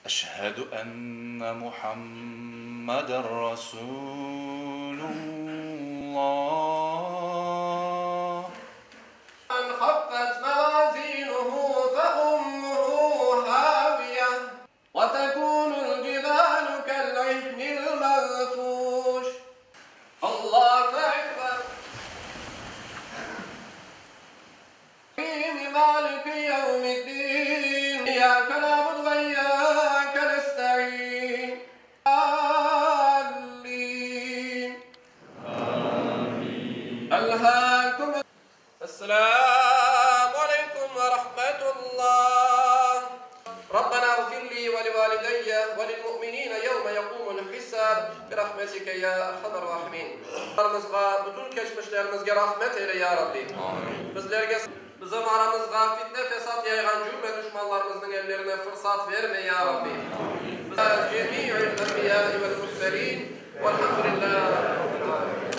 أشهد أن محمدا رسول الله. من خفت موازينه فأمه هاوية وتكون الجبال كالعهن المنفوش. الله أكبر. مالك يوم الدين إياك نعبد وإياك نستعين. آمين. ألهاكم. السلام عليكم ورحمة الله. ربنا اغفر لي ولوالدي وللمؤمنين يوم يقوم الحساب برحمتك يا أرحم الراحمين. Bütün geçmişlerimizge rahmet eyle ya Rabbi. Bizlerge, bizim aramızga fitne fesat yaygan cümle düşmanlarımızın ellerine fırsat verme ya Rabbi. Cemi'ül enbiya vel murselin velhamdülillahi rabbil alemin.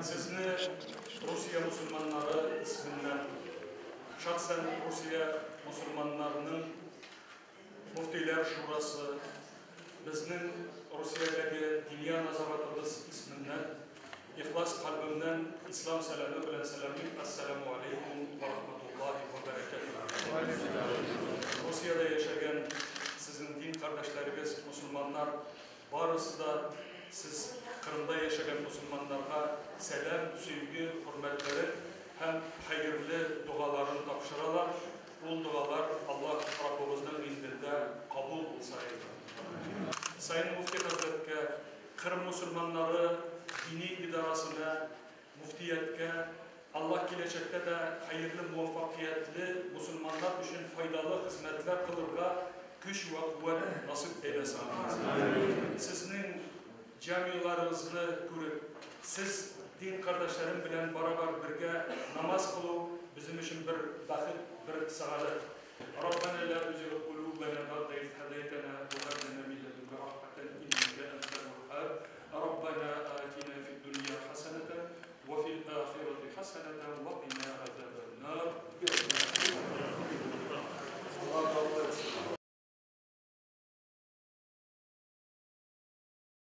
Sizni Rusiya musulmonlari isminden, şahsen Rusiya musulmonlarining Muftiylar Şurası, bizning Rusiyadagi Diniya nazoratimiz isminden, ixlos qalbimdan islom salami bilan salamlayman. Assalomu alaykum va rahmatullohi va barakatuh. Rusiyada yaşagan sizin din kardeşleriniz, musulmonlar barısı da siz Kırım'da yaşayan musulmanlarga selam, sevgi, hürmetleri hem hayırlı dualarını tapşıralar. Bu dualar Allah Rabbimizden indinde kabul olsaydı. Sayın Mufti Hazretke, Kırım musulmanları dini idarasına, muftiyetke, Allah gelecekte de hayırlı, muvaffakiyetli musulmanlar için faydalı hizmetler kılırga güç ve kuvvet nasip eylesin. Sizin camilarınızı görüp, siz din kardeşlerim bilen beraber birge namaz kılıp bizim için bir baxit, bir saadet. Rabbena la tuzigh qulubana ba'da iz hadaytana